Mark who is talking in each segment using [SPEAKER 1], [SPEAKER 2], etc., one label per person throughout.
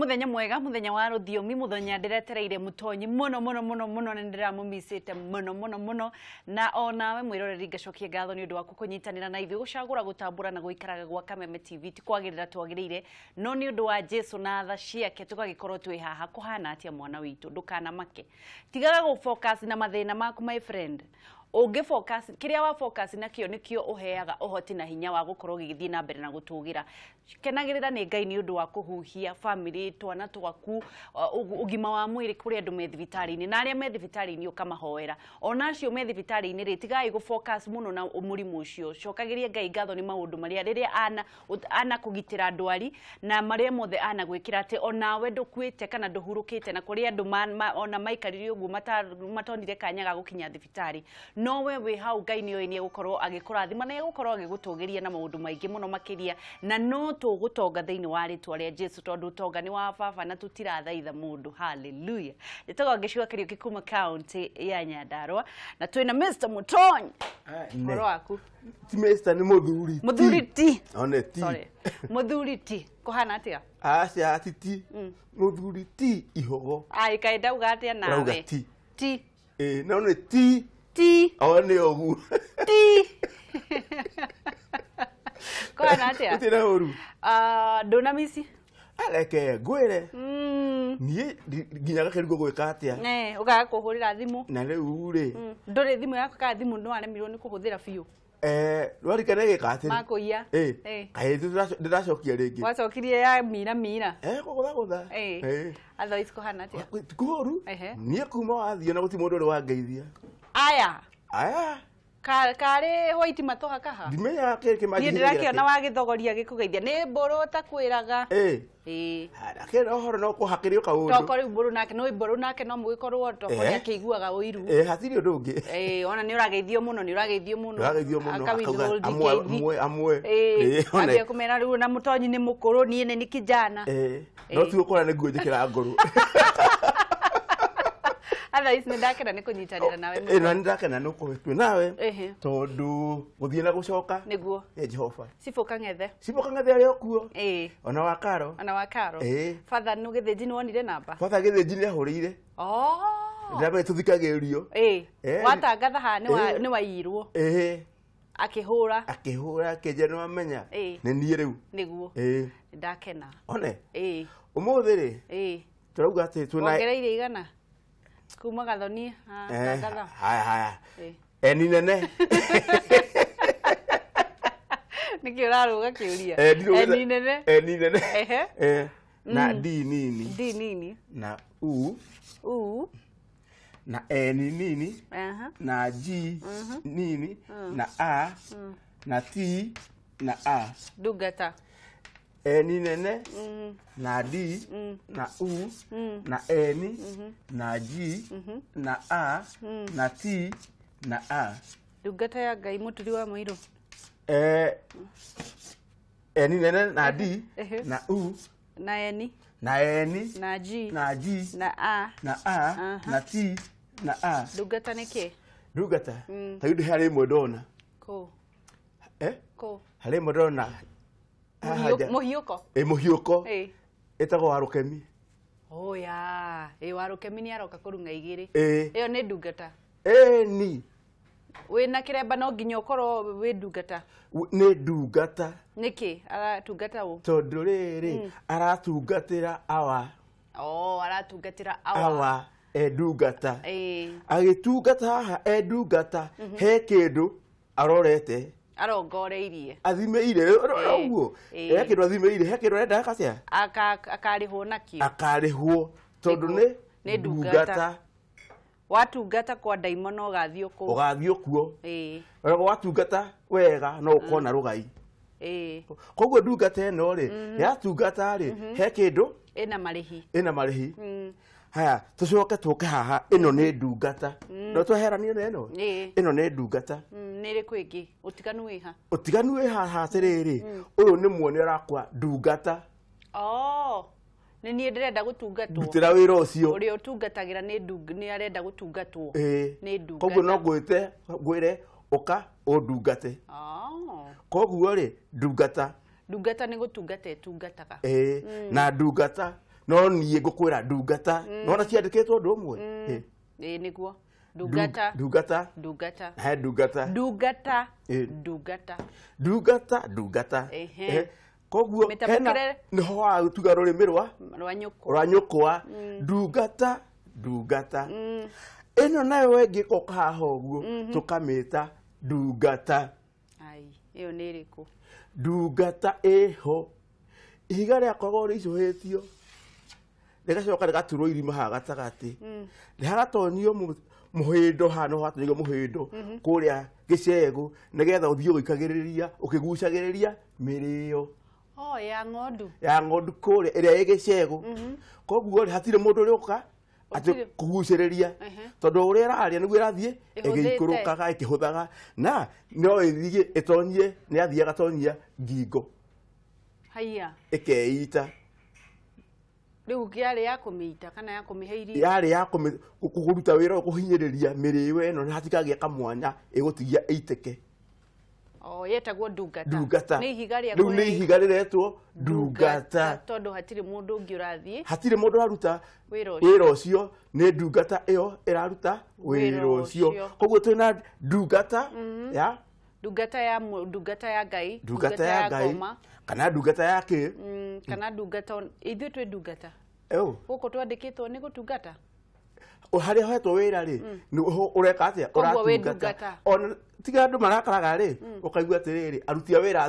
[SPEAKER 1] Muthenya mwega, muthenya wa rũthiomi, muthenya ndĩretereire mũtonyi mũno mũno mũno mũno na nĩndĩramũmicĩte mũno mũno mũno na onawe mwĩroreri ngacokia ngatho nĩ ũndũ waku kũnyitanĩra na ithuĩ gũcagũra gũtambũra na gũikaraga gwa Kameme TV ti kwagĩrĩra twagĩrĩire no nĩ ũndũ wa Jesu na tha ciake tũgagĩkorwo twĩ haha. Kũhana atĩa mwana witũ? Ndũkanamake, tigaga gũ focus na mathĩna maku my friend. Ũngĩ focus kĩrĩa wa focus nakĩo nĩkĩo ũheaga ũhoti na hinya wa gũkorwo ũgĩthiĩ na mbere na gũtũgĩra. Kenagĩrĩra nĩ Ngai nĩ ũndũ wa kũhuhia family, twana twaku, ũgima wa mwĩrĩ kũrĩ andũ me thibitarĩ-inĩ na arĩa me thibitarĩ-inĩ ũkamahoera. Ona acio me thibitarĩ-inĩ rĩ, tigai gũ focus mũno na mũrimũ ũcio. Cokagĩria Ngai ngatho nĩ maũndũ marĩa rĩrĩa ana kũgitĩra ndwari na marĩa mothe ana gwĩkĩra atĩ onawe ndũkuĩte kana ndũhurũkĩte, na kũrĩ andũ ona maikarire ũguo matonire kanya ga gũkinya thibitarĩ. No we wĩ hau Ngai nĩ oĩ nĩ egũkorwo agĩkũrathima na egũkorwo agĩgũtũgĩria na maũndũ maingĩ mũno makĩria, na no tũgũtonga thĩinĩ wa rĩtwa rĩa Jesu tondũ ũtonga nĩ wa baba na tũtirathaitha mũndũ. Hallelujah. Njĩtagwo Ngĩcua Kariũki kuma kaunti ya Nyandarua na twĩna Mr. Mutonyi. Ũhoro waku?
[SPEAKER 2] Ti Mr. nĩ mũthuri.
[SPEAKER 1] Mũthuri ti.
[SPEAKER 2] One ti.
[SPEAKER 1] Sorry. Mũthuri ti. Kũhana atĩa?
[SPEAKER 2] Aca ti ti. Mũthuri ti ihogo.
[SPEAKER 1] Ai kaĩ ndauga atĩa nawe?
[SPEAKER 2] Ũrauga ti.
[SPEAKER 1] Ti.
[SPEAKER 2] No nĩ ti.
[SPEAKER 1] Ti.
[SPEAKER 2] O nĩ ũguo.
[SPEAKER 1] Ti. Kũhana atĩa?
[SPEAKER 2] Gũtirĩ na ũru.
[SPEAKER 1] Ndũnamici?
[SPEAKER 2] Areke ngwĩre. Niĩ nginya gakĩrigwo gwĩka atĩa.
[SPEAKER 1] Ũkaga kũhũrĩra thimũ.
[SPEAKER 2] Na rĩu rĩ.
[SPEAKER 1] Ndũrĩ thimũ yaku kana thimũ nĩwaremirwo nĩ kũhũthĩra biũ?
[SPEAKER 2] Rwarikana gĩka atĩrĩ.
[SPEAKER 1] Makũiya.
[SPEAKER 2] Kaĩ ndĩracokia rĩngĩ.
[SPEAKER 1] Wacokirie ya mira mira.
[SPEAKER 2] Kũgũtha gũtha.
[SPEAKER 1] Otherwise kũhana atĩa?
[SPEAKER 2] Ti kũũru. Niĩ kuma wathiĩ na gũtirĩ mũndũ ũrĩ wangeithia.
[SPEAKER 1] Aya.
[SPEAKER 2] Aya.
[SPEAKER 1] Karĩ white matoha kaha?
[SPEAKER 2] Ndimenyaga kĩrĩ kĩmanjĩrĩria.
[SPEAKER 1] Niĩ ndĩrakĩona wagĩthogoria gĩkũgeithia. Nĩ mbũrũ ũtakwĩraga.
[SPEAKER 2] Akĩra ũhoro no kũhakĩrio kaũndũ.
[SPEAKER 1] Toko rĩu mbũrũ nake, nĩ mbũrũ nake no mũgĩkorwo toko nĩakĩiguaga ũiru.
[SPEAKER 2] Hatirĩ ũndũ ũngĩ.
[SPEAKER 1] Ona nĩ ũrageithio mũno, nĩ ũrageithio mũno.
[SPEAKER 2] Ũrageithio mũno,
[SPEAKER 1] Aka
[SPEAKER 2] akauga
[SPEAKER 1] withhold
[SPEAKER 2] amwe,
[SPEAKER 1] kĩithi.
[SPEAKER 2] amwe, amwe. One.
[SPEAKER 1] Ambia kũmera rĩu na mũtonyi nĩ mũkũrũ, niĩ nĩ kijana.
[SPEAKER 2] No ti gũkũra nĩ nguo njĩkĩra ngũrũ.
[SPEAKER 1] Otherwise nĩ ndakena nĩ kũnyitanĩra nawe mũno.
[SPEAKER 2] Na nĩ ndakena nĩ gũkorwo twĩ nawe. Tondũ gũthiĩ na gũcoka.
[SPEAKER 1] Nĩguo.
[SPEAKER 2] Jehova.
[SPEAKER 1] Cibũ Kang'ethe.
[SPEAKER 2] Cibũ Kang'ethe arĩ o kuo. Ona wa Karo.
[SPEAKER 1] Ona wa Karo. Father nĩ Gĩthĩnji nĩ wonire namba?
[SPEAKER 2] Father Gĩthĩnji nĩ ahũrĩire. Ndĩramenya tũthikagĩrĩrio.
[SPEAKER 1] Watangatha haha nĩ waiyirwo. Akĩhũra.
[SPEAKER 2] Akĩhũra, akĩnjĩra nĩ wamenya. Nĩ niĩ rĩu.
[SPEAKER 1] Nĩguo. Ndakena.
[SPEAKER 2] One. Ũmũthĩ rĩ. Tũrauga atĩ twĩna
[SPEAKER 1] Wongereire igana? Kuma Gathoni, tangatha.
[SPEAKER 2] Haya, haya. Eni nene.
[SPEAKER 1] Nĩkĩ ũrarũga kĩũria? Eni nene.
[SPEAKER 2] Eni nene. Na D nini.
[SPEAKER 1] D nini.
[SPEAKER 2] Na U.
[SPEAKER 1] U.
[SPEAKER 2] Na N nini. Na G nini. Na A. Na T. Na A.
[SPEAKER 1] Ndungata.
[SPEAKER 2] N nene. Na D. Na U. Na N. Na G. Na A. Na T. Na A.
[SPEAKER 1] Ndungata ya Ngai mũturi wa mũirũ.
[SPEAKER 2] N nene na D. Na U.
[SPEAKER 1] Na N.
[SPEAKER 2] Na N.
[SPEAKER 1] Na G.
[SPEAKER 2] Na G.
[SPEAKER 1] Na A.
[SPEAKER 2] Na A. Na T. Na A.
[SPEAKER 1] Ndungata nĩ kĩ?
[SPEAKER 2] Ndungata. Ta rĩu harĩ ĩmwe ndona.
[SPEAKER 1] Kũ? Kũ?
[SPEAKER 2] Harĩ ĩmwe ndona.
[SPEAKER 1] Mũhiũko.
[SPEAKER 2] Mũhiũko. Ĩtagwo Warũkemi.
[SPEAKER 1] Oya, Warũkemi nĩ aroka kũrung'a igĩrĩ. Ĩyo nĩ ndungata.
[SPEAKER 2] Ni.
[SPEAKER 1] Wĩna kĩremba no nginya ũkorwo wĩ ndungata.
[SPEAKER 2] Nĩ ndungata.
[SPEAKER 1] Nĩkĩ? Aratungata ũ?
[SPEAKER 2] Tondũ rĩrĩ, aratungatĩra awa.
[SPEAKER 1] Aratungatĩra awa.
[SPEAKER 2] Awa, ndungata. Agĩtungata haha, ndungata, he kĩndũ arorete.
[SPEAKER 1] Arongoreirie.
[SPEAKER 2] Athimĩire, ũguo. He kĩndũ athimĩire, he kĩndũ arenda atĩa?
[SPEAKER 1] Akarĩhwo nakĩo.
[SPEAKER 2] Akarĩhwo, tondũ nĩ ndungata.
[SPEAKER 1] Watungata kwa ndaimono ũgathiĩ kũu.
[SPEAKER 2] Ũgathiĩ kuo. Watungata wega no ũkona rũgai. Koguo ndungata ĩno rĩ, yatungata rĩ, he kĩndũ
[SPEAKER 1] ĩna marĩhi.
[SPEAKER 2] Ĩna marĩhi. Haya, tũcoke tũke haha, ĩno nĩ ndungata. No tweheranio na ĩno? Ĩno nĩ ndungata.
[SPEAKER 1] Nĩ ĩrĩkũ ĩngĩ? Ũtiganu wĩ ha?
[SPEAKER 2] Ũtiganu wĩ haha atĩrĩrĩ, ũyũ nĩ muone ũrakwa ndungata.
[SPEAKER 1] Nĩ niĩ ndĩrenda gũtungatwo.
[SPEAKER 2] Ndutĩra wĩra ũcio.
[SPEAKER 1] Ũrĩa ũtungatagĩra nĩ arenda gũtungatwo. Nĩ ndungata.
[SPEAKER 2] Koguo no ngwĩre ũka ũndungate. Koguo rĩ, ndungata.
[SPEAKER 1] Ndungata nĩ gũtungata ĩtungataga.
[SPEAKER 2] Na ndungata No niĩ ngũkwĩra ndungata. Nona ciandĩkĩtwo ũndũ ũmwe.
[SPEAKER 1] Ĩĩ nĩguo. Ndungata.
[SPEAKER 2] Ndungata.
[SPEAKER 1] Ndungata.
[SPEAKER 2] He ndungata.
[SPEAKER 1] Ndungata. Ndungata.
[SPEAKER 2] Ndungata ndungata. Koguo hena niho watuga rũrĩmĩ rwa
[SPEAKER 1] rwa
[SPEAKER 2] nyũkwa. Ndungata ndungata. Ĩno nayo ĩngĩkoka haha ũguo tũkamĩta ndungata.
[SPEAKER 1] Ai, ĩyo nĩ ĩrĩkũ?
[SPEAKER 2] Ndungata ĩho. Ihiga rĩakoragwo rĩicũhĩtio rĩgacoka rĩgaturwo irima haha gatagatĩ. Hagatonyio mũhĩndo haha no hatonyio mũhĩndo kũrĩa gĩcegũ nĩgetha ũthiĩ ũgĩikagĩrĩria ũkĩgucagĩrĩria mĩrĩo.
[SPEAKER 1] Oh, ya ng'ondu.
[SPEAKER 2] Ya ng'ondu kũrĩa ĩrĩa ĩ gĩcegũ. Koguo rĩ hatirĩ mũndũ ũrĩũka atĩ kũgucĩrĩria tondũ ũrĩa ĩrarĩa nĩguo ĩrathiĩ ĩgĩikũrũkaga ĩkĩhũthaga na no ĩthiĩ ĩtonyie nĩ athiaga tonyia ngingo.
[SPEAKER 1] Haiya.
[SPEAKER 2] Ĩkeita.
[SPEAKER 1] Rĩu kĩarĩ ya kũmĩita kana ya kũmĩhe irio?
[SPEAKER 2] Yarĩ ya kũruta wĩra kũhinyĩrĩria mĩrĩo ĩno na hatikagĩa kamwanya ĩgũtigia ĩitĩke.
[SPEAKER 1] Oh, yetagwo ndungata.
[SPEAKER 2] Ndungata.
[SPEAKER 1] Nĩ ihiga rĩa
[SPEAKER 2] rĩu nĩ ihiga rĩretwo ndungata.
[SPEAKER 1] Tondũ hatirĩ mũndũ ũngĩ ũrathiĩ.
[SPEAKER 2] Hatirĩ mũndũ ũraruta wĩra ũcio, nĩ ndungata ĩyo ĩraruta wĩra ũcio. Koguo twĩna ndungata ya
[SPEAKER 1] ndungata ya ndungata ya Ngai,
[SPEAKER 2] ndungata ya Ngai kana ndungata ya kĩ?
[SPEAKER 1] Kana ndungata ithuĩ twĩ ndungata. Gũkũ twandĩkĩtwo nĩ gũtungata.
[SPEAKER 2] Harĩa ũhetwo wĩra rĩ, nĩ ũreka atĩa?
[SPEAKER 1] Ũratungata.
[SPEAKER 2] Ona tiga andũ marakaraga rĩ, ũkaigua atĩrĩrĩ, aruti a wĩra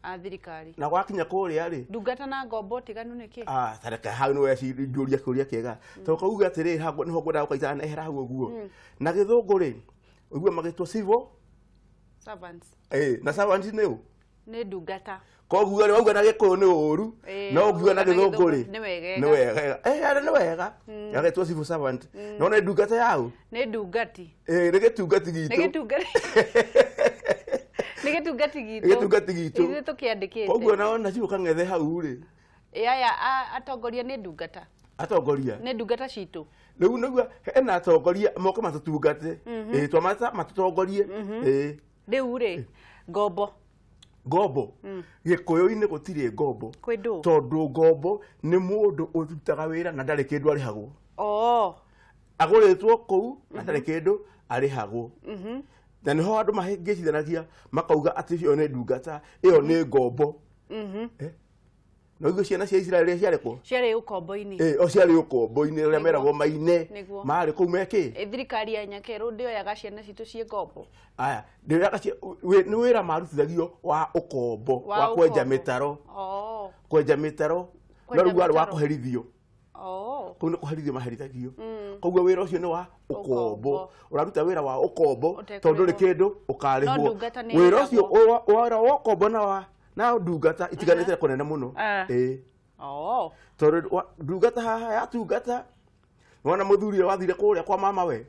[SPEAKER 2] a
[SPEAKER 1] thirikari.
[SPEAKER 2] Na gwakinya kũrĩa rĩ,
[SPEAKER 1] ndungata na ngombo tiganu nĩkĩ?
[SPEAKER 2] Ah, tareke hau nĩ weciria kĩũria kĩega. Tondũ ũkauga atĩrĩrĩ, hau nĩho ngwendaga gũkaitana na ehera hau ũguo. Na gĩthũngũ rĩ, ũigua magĩtwo civil
[SPEAKER 1] servants.
[SPEAKER 2] Na servants nĩ ũ?
[SPEAKER 1] Nĩ ndungata.
[SPEAKER 2] Koguo rĩ wauga na gĩkũyũ nĩ ũru, no ũngiuga na gĩthũngũ rĩ
[SPEAKER 1] nĩ wegega.
[SPEAKER 2] Nĩ wegega. Nĩ wega. Yagĩtwo civil servant. No nĩ ndungata yaũ?
[SPEAKER 1] Nĩ ndungati.
[SPEAKER 2] Nĩ gĩtungati gitũ.
[SPEAKER 1] Nĩ gĩtungati. Nĩ gĩtungati gitũ.
[SPEAKER 2] Gĩtungati gitũ.
[SPEAKER 1] Ithuĩ tũkĩandĩkĩte.
[SPEAKER 2] Koguo naona cibũ kang'ethe hau rĩ.
[SPEAKER 1] Aya atongoria nĩ ndungata.
[SPEAKER 2] Atongoria.
[SPEAKER 1] Nĩ ndungata citũ.
[SPEAKER 2] Rĩu nĩguo hena atongoria moke matũtungate. Twamata matũtongorie.
[SPEAKER 1] Rĩu rĩ ngombo.
[SPEAKER 2] Ngombo. Gĩkũyũ-inĩ gũtirĩ ngombo.
[SPEAKER 1] Kwĩ ndũ?
[SPEAKER 2] Tondũ ngombo nĩ mũndũ ũrutaga wĩra na ndarĩ kĩndũ arĩhagwo.
[SPEAKER 1] Oh.
[SPEAKER 2] Agũrĩtwo kũu na ndarĩ kĩndũ arĩhagwo. Na nĩho andũ mahĩngĩcithanagia makauga atĩ ĩyo nĩ ndungata, ĩyo nĩ ngombo. No icio ciana cia Isiraeli ciarĩ kũ?
[SPEAKER 1] Ciarĩ ũkombo-inĩ.
[SPEAKER 2] O ciarĩ ũkombo-inĩ ũrĩa meragwo maine. Marĩ kũu mekĩ?
[SPEAKER 1] Thirikari ya Nyakerũ ndĩoyaga ciana citũ ciĩ ngombo.
[SPEAKER 2] Aya, ndĩoyaga nĩ wĩra marutithagio wa ũkombo, wa kwenja mĩtaro. Kwenja mĩtaro. No rĩu warĩ wa kũherithio. Kũu nĩ kũherithio maherithagio. Koguo wĩra ũcio nĩ wa ũkombo. Ũraruta wĩra wa ũkombo tondũ ndũrĩ kĩndũ ũkarĩhwo. Wĩra ũcio wĩra wa ũkombo na wa na ndungata itiganĩte kũnene mũno. Tondũ ndungata haha yatungata wona mũthuri ũrĩa wathire kũrĩa kwa mama we.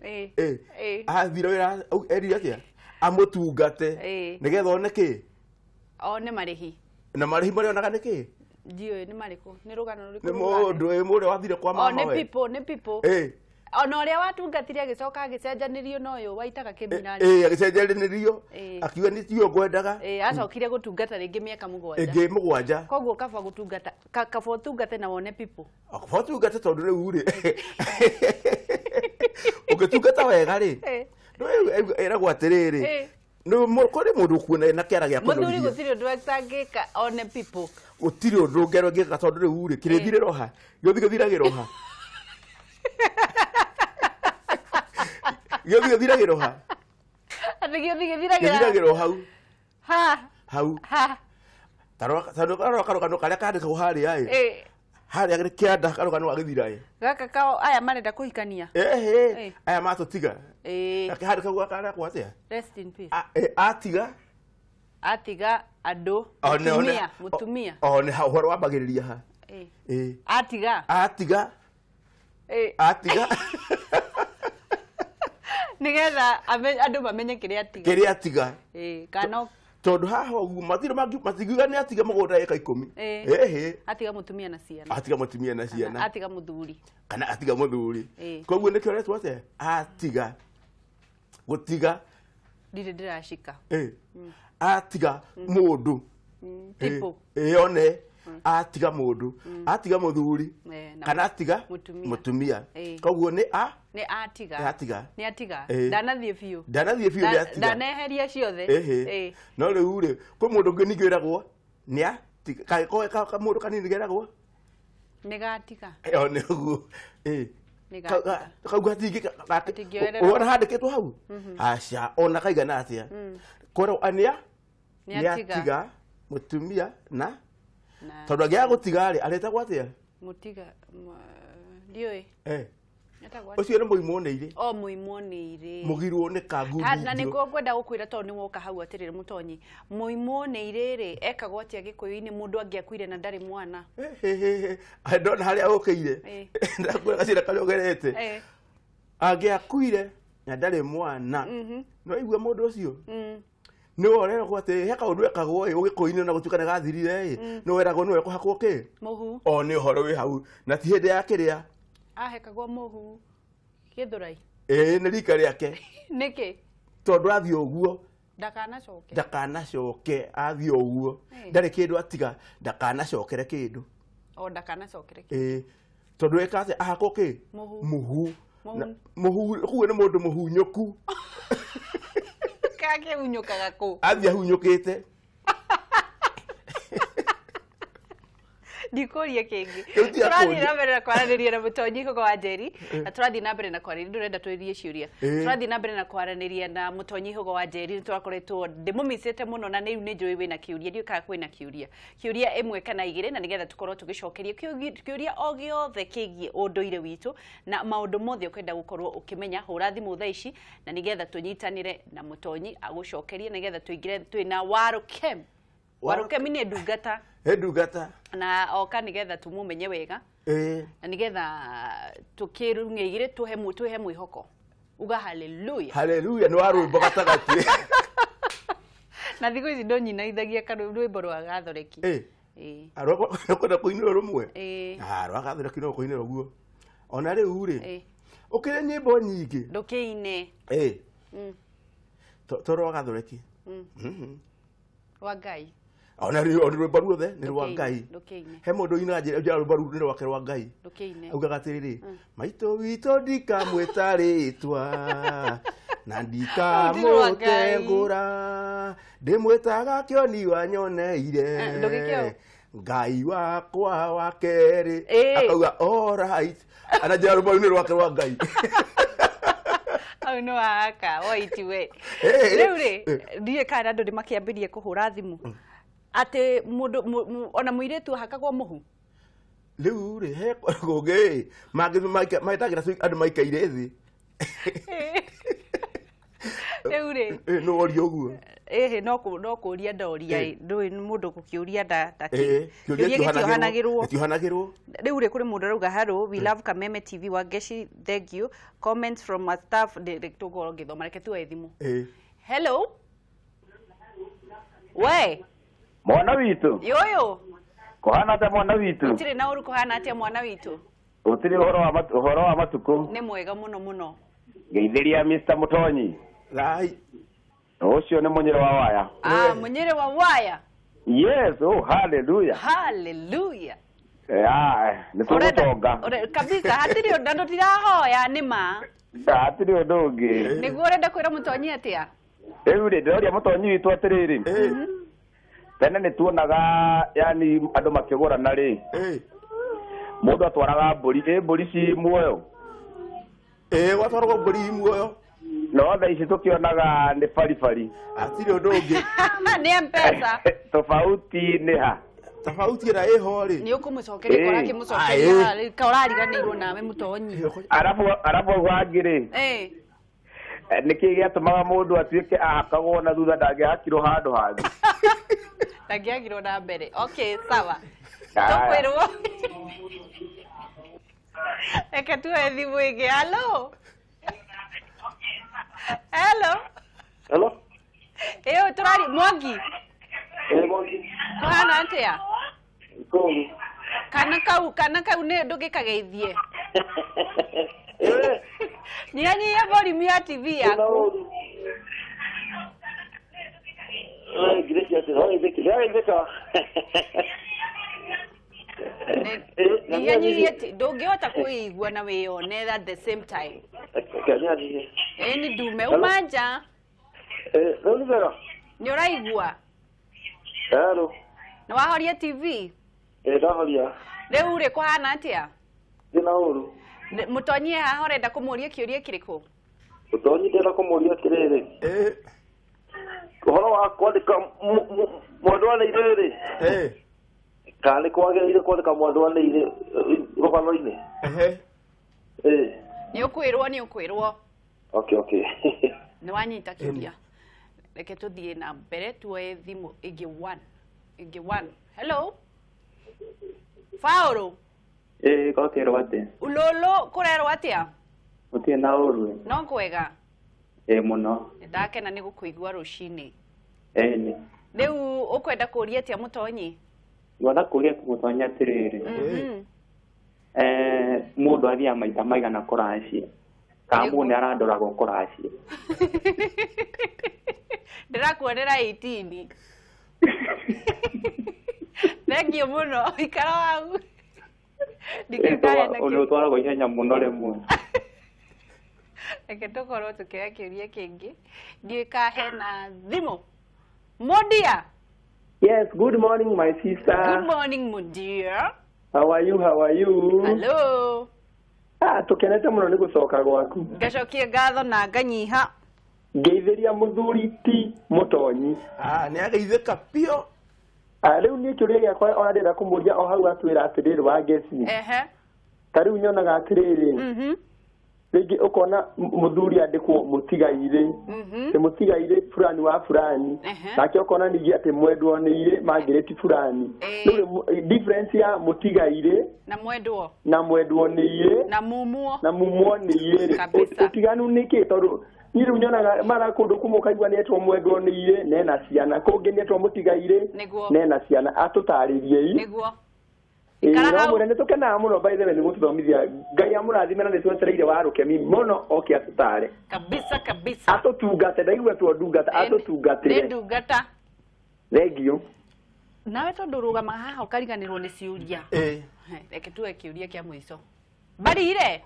[SPEAKER 2] Athire wĩra erire atĩa? Amũtungate nĩgetha one kĩ?
[SPEAKER 1] One marĩhi.
[SPEAKER 2] Na marĩhi marĩa onaga nĩ kĩ?
[SPEAKER 1] Ndiũĩ nĩ marĩkũ? Nĩ rũgano rũrĩkũ?
[SPEAKER 2] Nĩ mũndũ mũrĩa wathire kwa mama we.
[SPEAKER 1] Nĩ people, nĩ people. Ona ũrĩa watungatire agĩcoka agĩcenjanĩrio na ũyũ waitaga kĩmira.
[SPEAKER 2] Agĩcenjanĩrio akiuga nĩ tiyo ngwendaga.
[SPEAKER 1] Acokire gũtungata rĩngĩ mĩaka 7.
[SPEAKER 2] Ĩngĩ 7.
[SPEAKER 1] Koguo kaba gũtungata, kaba ũtungate na wone people.
[SPEAKER 2] Kaba ũtungate tondũ rĩu rĩ ũngĩtungata wega rĩ ĩragwo atĩrĩrĩ, kũrĩ mũndũ ũkuona na kĩara gĩa kũnoria.
[SPEAKER 1] Mũthuri gũtirĩ ũndũ atangĩka one people.
[SPEAKER 2] Gũtirĩ ũndũ ngero ngĩka tondũ rĩu rĩ kĩrĩthirĩro ha? Gĩothe gĩthiragĩrwo ha? Gĩothe gĩthiragĩrwo ha?
[SPEAKER 1] Atĩ gĩothe gĩthiragĩrwo
[SPEAKER 2] gĩthiragĩrwo hau.
[SPEAKER 1] Ha.
[SPEAKER 2] Hau.
[SPEAKER 1] Ha.
[SPEAKER 2] Tarora karũgano karĩa kandĩkagwo harĩa ĩ. Harĩa kĩanda karũgano gagĩthira ĩ.
[SPEAKER 1] Gaka kao aya marenda kũhikania.
[SPEAKER 2] Aya matũtiga. Handĩkagwo karĩa kwa atĩa?
[SPEAKER 1] Rest in peace.
[SPEAKER 2] Atiga.
[SPEAKER 1] Atiga andũ. Mũtumia, mũtumia.
[SPEAKER 2] One ũhoro wambagĩrĩria ha.
[SPEAKER 1] Atiga.
[SPEAKER 2] Atiga. Atiga.
[SPEAKER 1] Nĩgetha andũ mamenye kĩrĩa atiga.
[SPEAKER 2] Kĩrĩa atiga.
[SPEAKER 1] Kana
[SPEAKER 2] tondũ haha ũguo matirĩ matingiuga nĩ atiga mũgũnda ĩka 10.
[SPEAKER 1] Atiga mũtumia na ciana.
[SPEAKER 2] Atiga mũtumia na ciana.
[SPEAKER 1] Atiga mũthuri.
[SPEAKER 2] Kana atiga mũthuri. Koguo nĩkĩo retwo atĩa? Atiga. Gũtiga.
[SPEAKER 1] Ndirĩ ndĩracika.
[SPEAKER 2] Atiga mũndũ.
[SPEAKER 1] People.
[SPEAKER 2] One. Atiga mũndũ, atiga mũthuri, kana atiga mũtumia. Koguo nĩ a
[SPEAKER 1] nĩ atiga.
[SPEAKER 2] Atiga.
[SPEAKER 1] Nĩ atiga. Ndanathiĩ biũ.
[SPEAKER 2] Ndanathiĩ biũ nĩ atiga.
[SPEAKER 1] Ndaneheria ciothe.
[SPEAKER 2] No rĩu rĩ, kwĩ mũndũ ũngĩ ningĩ wĩragwo nĩ atiga. Ka mũndũ kanini geragwo
[SPEAKER 1] nĩ gatiga.
[SPEAKER 2] Ĩyo nĩ ũguo. Kau gatingĩ wona handĩkĩtwo hau. Aca, ona kaigana atĩa. Kwerwo nĩ atiga mũtumia na tondũ angĩaga gũtiga rĩ, arĩtagwo atĩa?
[SPEAKER 1] Mũtiga ndiũĩ.
[SPEAKER 2] Ũcio nĩ mũimwo nĩ irĩ.
[SPEAKER 1] O mũimwo nĩ irĩ.
[SPEAKER 2] Mũgirwo nĩ kangundi.
[SPEAKER 1] Na nĩguo ngwenda gũkwĩra tondũ nĩ woka hau atĩrĩrĩ mũtonyi. Mũimwo nĩ irĩ rĩ, ekagwo atĩa Gĩkũyũ-inĩ mũndũ angĩakuire na ndarĩ mwana?
[SPEAKER 2] Ndona harĩa ũkĩire. Ndakwĩra gacĩra karĩa ũgerete. Angĩakuire na ndarĩ mwana. No igua mũndũ ũcio? Nĩ woreragwo atĩ he kaũndũ ekagwo ĩ ũgĩkũyũ-inĩ na gũtuĩka nĩ gathirire ĩ. Nĩ weragwo nĩwe kũhakwo kĩ?
[SPEAKER 1] Mũhu.
[SPEAKER 2] O nĩ ũhoro wĩ hau na ti hĩndĩ ya kĩrĩa.
[SPEAKER 1] Ahekagwo mũhu Gĩthũrai.
[SPEAKER 2] Nĩ rika rĩake.
[SPEAKER 1] Nĩkĩ?
[SPEAKER 2] Tondũ athiĩ ũguo.
[SPEAKER 1] Ndakanacoke.
[SPEAKER 2] Ndakanacoke, athiĩ ũguo. Ndarĩ kĩndũ atiga, ndakanacokere kĩndũ.
[SPEAKER 1] O ndakanacokere kĩndũ.
[SPEAKER 2] Tondũ eka atĩa ahakwo kĩ?
[SPEAKER 1] Mũhu.
[SPEAKER 2] Mũhu. Mũhu kuo nĩ mũndũ mũhunyũku.
[SPEAKER 1] Kakĩhunyũkaga kũ?
[SPEAKER 2] Athiĩ ahunyũkĩte.
[SPEAKER 1] Ndikũria kĩngĩ. Tũrathiĩ na mbere na kwaranĩria na Mũtonyi Hũgũ wa Njeri, na tũrathiĩ na mbere na kwaranĩria, ndũrenda twĩrie ciũria. Tũrathiĩ na mbere na kwaranĩria na Mũtonyi Hũgũ wa Njeri, nĩ tũrakoretwo ndĩmũmicĩte mũno na rĩu nĩ njũĩ wĩna kĩũria, ndiũĩ kana kwĩna kĩũria. Kĩũria ĩmwe kana igĩrĩ na nĩgetha tũkorwo tũgĩcokeria kĩũria o gĩothe kĩgiĩ ũndũire witũ na maũndũ mothe ũkwenda gũkorwo ũkĩmenya, hũra thimũ thaa ici na nĩgetha tũnyitanĩre na Mũtonyi agũcokerie nĩgetha tũingĩre twĩna Warukem. Warukem nĩ ndungata.
[SPEAKER 2] Ndungata.
[SPEAKER 1] Na oka nĩgetha tũmũmenye wega. Na nĩgetha tũkĩrung'e igĩrĩ tũhe mwĩhoko. Uga hallelujah.
[SPEAKER 2] Hallelujah nĩ wa rwĩmbo gatagatĩ.
[SPEAKER 1] Na thikũ ici ndũnyinaithagia rwĩmbo rwa Gathoreki.
[SPEAKER 2] Ũkwenda kũinĩrwo rũmwe? Rwa Gathoreki no kũinĩrwo guo. Ona rĩu rĩ, ũkĩrĩ nyĩmbo nyingĩ.
[SPEAKER 1] Ndũkĩine.
[SPEAKER 2] To rwa Gathoreki.
[SPEAKER 1] Rwa Ngai.
[SPEAKER 2] Ona rwĩmbo ruothe nĩ rwa Ngai. He mũndũ ũinaga njĩra rwĩmbo rũu nĩ rwake rwa Ngai. Augaga atĩrĩrĩ, maitũ witũ ndikamwĩta rĩtwa na ndikamũtengũra, ndĩmwĩtaga kĩoni wanyoneire Ngai wakwa wa kerĩ. Akauga all right. Ana njĩra rwĩmbo rũu nĩ rwake rwa Ngai.
[SPEAKER 1] Au no aka waiti we. Rĩu rĩ, ndiũĩ kana andũ nĩ makĩambĩrĩria kũhũra thimũ. Atĩ mũndũ ona mũirĩtu ahakagwo mũhu.
[SPEAKER 2] Rĩu rĩ, he kũngĩ maitagĩra andũ maikaire thĩ.
[SPEAKER 1] Rĩu rĩ,
[SPEAKER 2] Nĩ woria ũguo.
[SPEAKER 1] No kũria ndoria ndũĩ mũndũ gũkĩũria nda
[SPEAKER 2] Kĩũria
[SPEAKER 1] gĩtiohanagĩrwo.
[SPEAKER 2] Gĩtiohanagĩrwo.
[SPEAKER 1] Rĩu rĩ, kũrĩ mũndũ arauga hello, we love Kameme TV Wangechi, thank you. Comments from our staff, tũgũkorwo ngĩthoma, reke tuoe thimũ. Hello. We.
[SPEAKER 3] Mwana witũ.
[SPEAKER 1] Yoyo.
[SPEAKER 3] Kũhana atĩa mwana witũ?
[SPEAKER 1] Gũtirĩ na ũru, kũhana atĩa mwana witũ?
[SPEAKER 3] Gũtirĩ ũhoro wa matukũ.
[SPEAKER 1] Nĩ mwega mũno mũno.
[SPEAKER 3] Ngeithĩria Mr. Mũtonyi.
[SPEAKER 2] Rai.
[SPEAKER 3] Ũcio nĩ Mũnyĩrĩ wa Waya.
[SPEAKER 1] Mũnyĩrĩ wa Waya.
[SPEAKER 3] Yes, oh hallelujah.
[SPEAKER 1] Hallelujah.
[SPEAKER 3] Nĩ tũgũtonga.
[SPEAKER 1] Kabisa, hatirĩ ũndũ na tũtirahoya nĩ ma.
[SPEAKER 3] Hatirĩ ũndũ ũngĩ.
[SPEAKER 1] Nĩguo ũrenda kwĩra Mũtonyi atĩa?
[SPEAKER 3] Rĩu rĩ, ndĩroria Mũtonyi witũ atĩrĩrĩ. Tene nĩ tuonaga yani andũ makĩgũrana rĩ. Mũndũ atwaraga mbũri, mbũri ci muoyo.
[SPEAKER 2] Gwatwaragwo mbũri muoyo.
[SPEAKER 3] No thaa ici tũkĩonaga nĩ baribari.
[SPEAKER 2] Hatirĩ ũndũ ũngĩ.
[SPEAKER 1] Nĩ M-Pesa.
[SPEAKER 3] Tofauti nĩ ha?
[SPEAKER 2] Tofauti ĩrĩa ĩho rĩ.
[SPEAKER 1] Nĩ ũkũmũcokeria kora akĩmũcokeria ka ũrariganĩirwo nawe Mũtonyi.
[SPEAKER 3] Arabu hau hangĩ rĩ. Nĩkĩ gĩatũmaga mũndũ atuĩke ahakagwo na thutha ndangĩhakirwo handũ hangĩ?
[SPEAKER 1] Ndangĩhakirwo na mbere. Okay, sawa. Tũkwĩrwo. Reke tuoe thimũ ĩngĩ. Hello. Hello.
[SPEAKER 4] Hello.
[SPEAKER 1] Tũrari Mwangi.
[SPEAKER 4] Mwangi.
[SPEAKER 1] Kũhana atĩa?
[SPEAKER 4] Kũu.
[SPEAKER 1] Kana kau nĩ ndũgĩkageithie. Nyihanyihia volume ya TV yaku. Nyihanyihia ndũngĩhota kũigua na wĩyone at the same time. Ĩni ndume uma nja. Nĩ ũraigua?
[SPEAKER 4] Hello.
[SPEAKER 1] Nĩ wahoria TV?
[SPEAKER 4] Ndahoria.
[SPEAKER 1] Rĩu rĩ kũhana atĩa?
[SPEAKER 4] Ndĩna ũru.
[SPEAKER 1] Mũtonyi haha ũrenda kũmũria kĩũria kĩrĩkũ?
[SPEAKER 4] Mũtonyi ndĩrenda kũmũria atĩrĩrĩ. Ũhoro wa kwandĩka mwendwa nĩ irĩ rĩ. Kana nĩ kwagĩrĩire kwandĩka mwendwa nĩ irĩ rũgano-inĩ?
[SPEAKER 1] Nĩ ũkwĩrwo nĩ ũkwĩrwo.
[SPEAKER 4] Okay, okay.
[SPEAKER 1] Nĩ wanyita kĩũria. Reke tũthiĩ na mbere tuoe thimũ ĩngĩ one. Ĩngĩ one. Hello. Faũrũ.
[SPEAKER 5] Gokĩrwo atĩa?
[SPEAKER 1] Ulolo kũrerwo atĩa?
[SPEAKER 5] Gũtirĩ na ũru.
[SPEAKER 1] No kwega.
[SPEAKER 5] Mũno.
[SPEAKER 1] Ndakena nĩ gũkũigua rũcinĩ.
[SPEAKER 5] Ĩni.
[SPEAKER 1] Rĩu ũkwenda kũria atĩa mũtonyi?
[SPEAKER 5] Ngwenda kũria mũtonyi atĩrĩrĩ. Mũndũ athiaga maita maigana kũracia? Kana mũndũ nĩ arandoragwo kũracia?
[SPEAKER 1] Ndĩrakuonera 18. Thengiũ mũno, ikara hau.
[SPEAKER 5] Nĩ ũtwaragwo ihenya mũno rĩmwe.
[SPEAKER 1] Reke tũkorwo tũkĩoya kĩũria kĩngĩ. Ndiũĩ ka hena thimũ. Mundia.
[SPEAKER 6] Yes, good morning my sister.
[SPEAKER 1] Good morning Mundia.
[SPEAKER 6] How are you? How are you?
[SPEAKER 1] Hello.
[SPEAKER 6] Tukenete mũno nĩ gũcoka gwaku.
[SPEAKER 1] Ngacokia ngatho na nganyiha.
[SPEAKER 6] Ngeithĩria mũthuri ti mũtonyi.
[SPEAKER 2] Nĩ ageithĩka biũ.
[SPEAKER 6] Rĩu niĩ kĩũria gĩakwa ona ndĩrenda kũmũria o hau atwĩra atĩrĩrĩ wa ngeci. Ta rĩu nyonaga atĩrĩrĩ. Rĩngĩ ũkona mũthuri andĩkwo mũtigairĩ. Atĩ mũtigairĩ fulani wa fulani. Nake ũkona ningĩ atĩ mwendwo nĩ irĩ Margaret fulani. Rĩu difference ya mũtigairĩ
[SPEAKER 1] na mwendwo
[SPEAKER 6] na mwendwo nĩ irĩ
[SPEAKER 1] na mumuo
[SPEAKER 6] na mumuo nĩ irĩ. Ũtiganu nĩ kĩ? Tondũ niĩ rĩu nyonaga mara kũndũ kũmwe ũkaigua nĩetwo mwendwo nĩ irĩ nena ciana, kũngĩ nĩetwo mũtigairĩ nena ciana. Atũtarĩriei.
[SPEAKER 1] Nĩguo.
[SPEAKER 6] No nĩ tũkenaga mũno by the way nĩ gũtũthomithia. Ngai amũrathime na nĩ twetereire wa rũkemi mũno oke atũtare.
[SPEAKER 1] Kabisa kabisa.
[SPEAKER 6] Atũtungate, ndaigua tuo ndungata, atũtungatĩre.
[SPEAKER 1] Nĩ ndungata.
[SPEAKER 6] Thengiũ.
[SPEAKER 1] Nawe tondũ ũrũgamaga haha ũkariganĩrwo nĩ ciũria. Reke tuoe kĩũria kĩa mũico. Mbarire?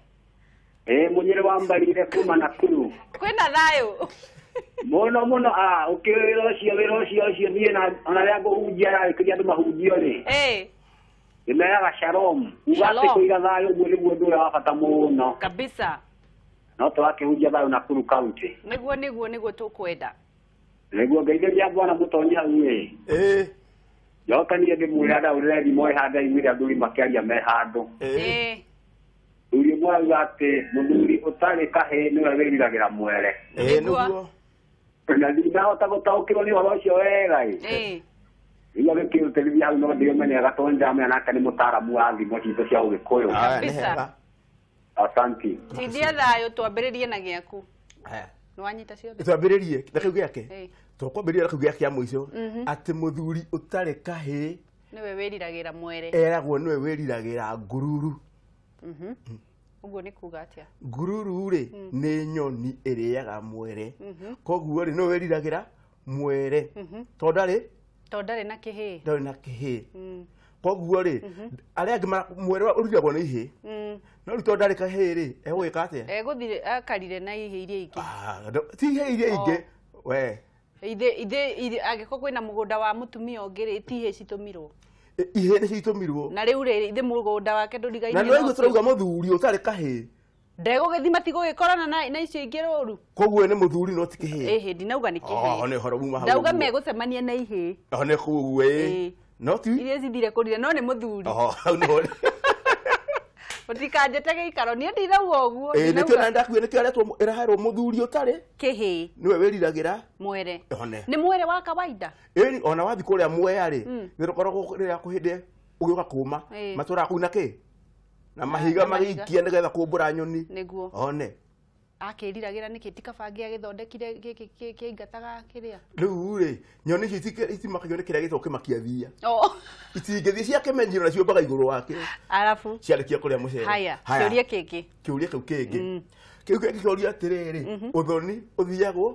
[SPEAKER 7] Mũnyĩrĩ wa Mbarire kuma Nakuru.
[SPEAKER 1] Kwĩna thayũ?
[SPEAKER 7] Mũno mũno, ũkĩũĩ wĩra ũcio wĩra ũcio ũcio niĩ ona rĩrĩa ngũhunjia rarĩkĩria andũ mahunjio rĩ. Nĩmeraga shalom. Uga atĩ kũiga thayũ ũguo nĩguo ũndũ ũrĩa wa bata mũno.
[SPEAKER 1] Kabisa.
[SPEAKER 7] No tũrakĩhunjia thayũ Nakuru County.
[SPEAKER 1] Nĩguo nĩguo nĩguo tũkwenda.
[SPEAKER 7] Nĩguo ngeithĩria bwana mũtonyi hau ĩ. Njoka niĩ ndĩmwĩre ndaũrĩre thimũ ĩ handũ aiguire athuri makĩaria me handũ. Thuri ũmwe arauga atĩ mũthuri ũtarĩ kahĩĩ nĩwe wĩriragĩra mwere.
[SPEAKER 2] Nĩguo.
[SPEAKER 7] Na ndinahota gũtaũkĩrwo nĩ ũhoro ũcio wega ĩ. Rĩu agĩkĩrutĩrithia hau no ndĩũmenyaga tondũ nĩndĩramenya nake nĩ mũtaaramu wa thimo citũ cia Ũgĩkũyũ.
[SPEAKER 1] Kabisa.
[SPEAKER 7] Asanti.
[SPEAKER 1] Tindia thayũ twambĩrĩrie na gĩaku. Nĩ wanyita ciothe?
[SPEAKER 2] Twambĩrĩrie na kĩu gĩake. Tũkwambĩrĩria na kĩu gĩake kĩa mũico. Atĩ mũthuri ũtarĩ kahĩĩ
[SPEAKER 1] nĩwe wĩriragĩra mwere.
[SPEAKER 2] Eragwo nĩwe wĩriragĩra ngururu.
[SPEAKER 1] Ũguo nĩ kuga atĩa?
[SPEAKER 2] Ngururu rĩ nĩ nyoni ĩrĩaga mwere. Koguo rĩ nĩwe wĩriragĩra mwere. Tondũ ndarĩ
[SPEAKER 1] Tondũ ndarĩ na kĩhĩĩ.
[SPEAKER 2] Ndarĩ na kĩhĩĩ. Koguo rĩ arĩa angĩ mwere ũrugagwo nĩ ihĩĩ. No rĩu tondũ ndarĩ kahĩĩ rĩ egũgĩka atĩa?
[SPEAKER 1] Egũthire akarire na ihĩĩ iria ingĩ.
[SPEAKER 2] Ti ihĩĩ iria ingĩ. We.
[SPEAKER 1] Ithe angĩkorwo kwĩna mũgũnda wa mũtumia ũngĩ rĩ ti ihĩĩ citũmirwo.
[SPEAKER 2] Ihĩĩ nĩcio itũmirwo.
[SPEAKER 1] Na rĩu rĩ ithe mũgũnda wake ndũrigainie.
[SPEAKER 2] Na nĩwaigua tũrauga mũthuri ũtarĩ kahĩĩ.
[SPEAKER 1] Ndegũgĩthima tigũgĩkorana na icio ingĩ rũru.
[SPEAKER 2] Koguo nĩ mũthuri no ti kĩhĩĩ.
[SPEAKER 1] Ĩhĩ ndinauga nĩ kĩhĩĩ.
[SPEAKER 2] Nĩ ũhoro uma hau.
[SPEAKER 1] Ndauga megũcemania na ihĩĩ.
[SPEAKER 2] Nĩ koguo ĩ. No ti
[SPEAKER 1] iria cithire kũrire no nĩ mũthuri.
[SPEAKER 2] Hau nĩho.
[SPEAKER 1] Mũtikanjĩte gĩikaro niĩ ndinauga ũguo.
[SPEAKER 2] Nĩkĩo na ndakuire nĩkĩo aretwo ĩraherwo mũthuri ũtarĩ
[SPEAKER 1] kĩhĩĩ.
[SPEAKER 2] Nĩwe wĩriragĩra
[SPEAKER 1] mwere.
[SPEAKER 2] One.
[SPEAKER 1] Nĩ mwere wa kawaida.
[SPEAKER 2] Ĩni ona wathiĩ kũrĩa Mwea rĩ nĩ rũkoragwo rĩrĩa kũhĩndĩ ũgĩũka kũma matũraga kũu na kĩ? Na mahiga magĩikia nĩgetha kũmbũra nyoni.
[SPEAKER 1] Nĩguo.
[SPEAKER 2] One.
[SPEAKER 1] Akĩriragĩra nĩkĩ ti kaba angĩagĩthondekire gĩkĩ kĩaingataga kĩrĩa?
[SPEAKER 2] Rĩu rĩ nyoni icio itimakagio nĩ kĩrĩa gĩtagwo kĩmakia thiia. Itingĩthiĩ ciakĩmenyire na ciũmbaga igũrũ wakĩo.
[SPEAKER 1] Arabu.
[SPEAKER 2] Ciarĩkia kũrĩa mũcere.
[SPEAKER 1] Haya, kĩũria kĩngĩ.
[SPEAKER 2] Kĩũria kĩu kĩngĩ. Kĩu kĩngĩ kĩũria atĩrĩrĩ, ũthoni ũthiagwo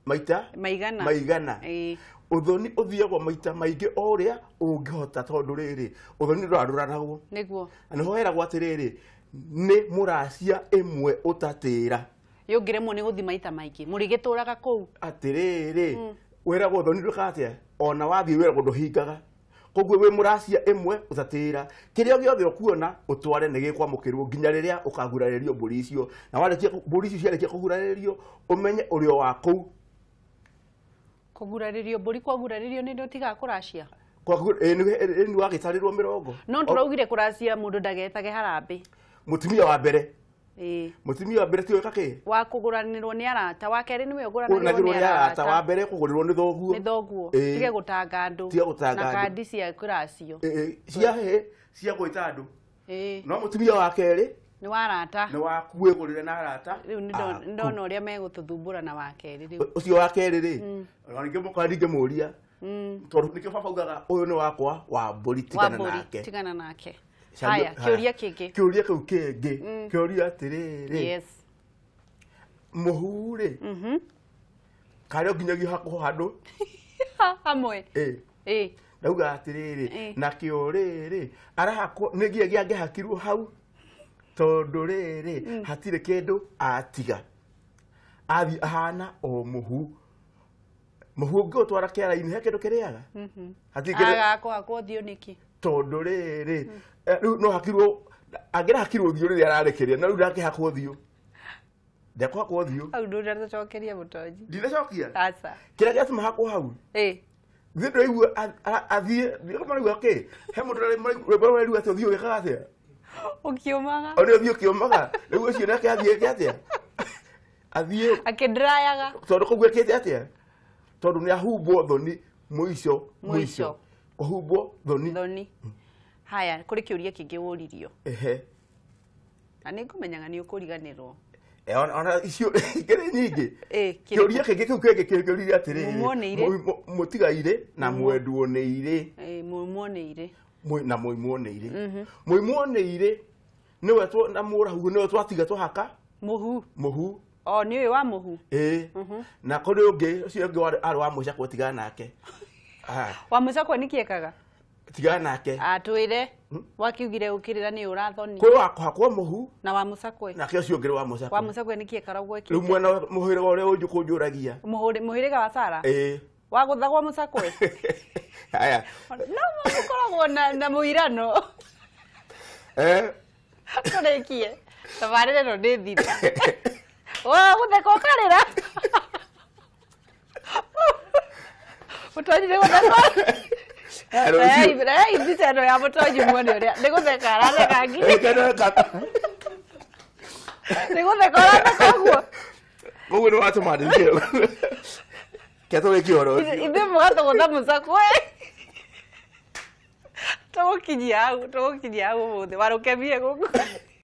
[SPEAKER 2] maita
[SPEAKER 1] maigana.
[SPEAKER 2] Maigana. Ũthoni ũthiagwo maita maingĩ o ũrĩa ũngĩhota tondũ rĩrĩ ũthoni ndũrarũranagwo.
[SPEAKER 1] Nĩguo.
[SPEAKER 2] Na nĩho heragwo atĩrĩrĩ nĩ mũracia ĩmwe ũtatĩra.
[SPEAKER 1] Yũngĩremwo nĩ gũthiĩ maita maingĩ mũrĩgĩtũraga kũu.
[SPEAKER 2] Atĩrĩrĩ wĩragwo ũthoni ndwĩkaga atĩa ona wathiĩ wĩragwo ndũhingaga. Koguo wĩ mũracia ĩmwe ũtatĩra kĩrĩa gĩothe ũkuona ũtware nĩ gĩkwamũkĩrwo nginya rĩrĩa ũkagurarĩrio mbũri icio na warĩkia mbũri icio ciarĩkia kũgurarĩrio ũmenye ũrĩa wa kũu.
[SPEAKER 1] Kũgurarĩrio mbũri kwagurarĩrio nĩ ũtigaga kũracia.
[SPEAKER 2] Nĩ wagĩtarĩrwo mĩrongo.
[SPEAKER 1] No tũraugire kũracia mũndũ ndagetage harambĩ.
[SPEAKER 2] Mũtumia wa mbere. Mũtumia wa mbere tiwe kake?
[SPEAKER 1] Wa kũgũranĩrwo nĩ arata, wa kerĩ nĩwe ũgũranĩrwo nĩ arata.
[SPEAKER 2] Wa mbere kũgũrĩrwo nĩ thoguo.
[SPEAKER 1] Nĩ thoguo. Tige gũtanga andũ.
[SPEAKER 2] Tige gũtanga andũ.
[SPEAKER 1] Na kandi cia kũracio.
[SPEAKER 2] Cia cia gwĩta andũ. No mũtumia wa kerĩ
[SPEAKER 1] nĩ wa arata.
[SPEAKER 2] Nĩ waku wĩgũrĩre na arata.
[SPEAKER 1] Rĩu nĩ ndona ũrĩa megũtũthumbũra na wa kerĩ rĩu.
[SPEAKER 2] Ũcio wa kerĩ rĩ, ona ningĩ mũka ndingĩmũria. Tondũ nĩkĩo baba augaga ũyũ nĩ wakwa wa mbũri tigana nake.
[SPEAKER 1] Tigana nake. Haya, kĩũria kĩngĩ.
[SPEAKER 2] Kĩũria kĩu kĩngĩ. Kĩũria atĩrĩrĩ.
[SPEAKER 1] Yes.
[SPEAKER 2] Mũhu rĩ. Karĩa nginyagia hakwo handũ.
[SPEAKER 1] Hamwe.
[SPEAKER 2] Ndauga atĩrĩrĩ, nakĩo rĩrĩ, arahakwo nĩ nginya angĩhakirwo hau tondũ rĩrĩ hatirĩ kĩndũ atiga. Athiĩ ahana o mũhu. Mũhu ũngĩũtwara kĩara-inĩ he kĩndũ kĩrĩaga.
[SPEAKER 1] Hatirĩ kĩndũ. Agakũhakwo ũthiũ nĩkĩ?
[SPEAKER 2] Tondũ rĩrĩ rĩu no hakirwo angĩrahakirwo ũthiũ rĩrĩa ararĩkĩria no rĩu ndangĩhakwo ũthiũ. Ndekũhakwo ũthiũ.
[SPEAKER 1] Hau ndũracokeria mũtonyi.
[SPEAKER 2] Ndinacokia?
[SPEAKER 1] Aca.
[SPEAKER 2] Kĩrĩa gĩatũma hakwo hau? Ithuĩ ndũraigua athiĩ maraigua kĩ? He mũndũ ũraigua atĩ ũthiũ ũgĩkaga atĩa?
[SPEAKER 1] Ũkĩũmaga.
[SPEAKER 2] O nĩ ũthiũ ũkĩũmaga. Rĩu ũcio nake athiĩ eke atĩa? Athiĩ
[SPEAKER 1] akĩndĩrayaga.
[SPEAKER 2] Tondũ kũu ekĩte atĩa? Tondũ nĩ ahumbwo thoni mũico mũico. Kũhumbwo thoni.
[SPEAKER 1] Thoni. Haya, kũrĩ kĩũria kĩngĩ wũririo.
[SPEAKER 2] Ehe.
[SPEAKER 1] Na nĩ ngũmenyaga nĩ ũkũriganĩrwo.
[SPEAKER 2] Ona icio ikĩrĩ nyingĩ. Kĩũria kĩngĩ kĩu kĩngĩ kĩũririe atĩrĩrĩ. Mũtigairĩ na mwendwo nĩ irĩ.
[SPEAKER 1] Mũimwo nĩ irĩ.
[SPEAKER 2] Na mũimwo nĩ irĩ. Mũimwo nĩ irĩ nĩwe na mũrahu nĩwe twatiga twahaka.
[SPEAKER 1] Mũhu.
[SPEAKER 2] Mũhu.
[SPEAKER 1] O nĩ ũyũ wa mũhu.
[SPEAKER 2] Na kũrĩ ũngĩ ũcio ũngĩ arĩ wa mũcakwe tigana nake.
[SPEAKER 1] Wa mũcakwe nĩkĩ ekaga?
[SPEAKER 2] Tigana nake.
[SPEAKER 1] Atwĩre wakiugire ũkĩrĩra nĩ ũrathoni.
[SPEAKER 2] Kwĩ wa kũhakwo mũhu
[SPEAKER 1] na wa mũcakwe.
[SPEAKER 2] Nake ũcio ũngĩ wa mũcakwe.
[SPEAKER 1] Wa mũcakwe nĩkĩ ekaragwo ekĩte?
[SPEAKER 2] Rĩu mwena mũhĩrĩga ũrĩa ũnjũragia.
[SPEAKER 1] Mũhĩrĩga wa Sara? Wa gũthagwo mũcakwe?
[SPEAKER 2] Haya.
[SPEAKER 1] No mũkoragwo na mũirano. Tũrĩkie. Tabarĩra ĩno nĩ thira. Wa gũtheka ũkarĩra. Mũtonyi nĩ gũtheka. Rehei mbica ĩno ya mũtonyi muone ũrĩa nĩ gũtheka aratheka nginya. Nĩ gũtheka ũratheka ũguo.
[SPEAKER 2] Koguo nĩ watũma ndĩrĩkie. Kĩa tũrĩkie ũhoro ũcio.
[SPEAKER 1] Ithuĩ mũgatũgũtha mũcakwe. Tũgũkinyia hau, tũgũkinyia hau ũmũthĩ. Warũkemie gũkũ.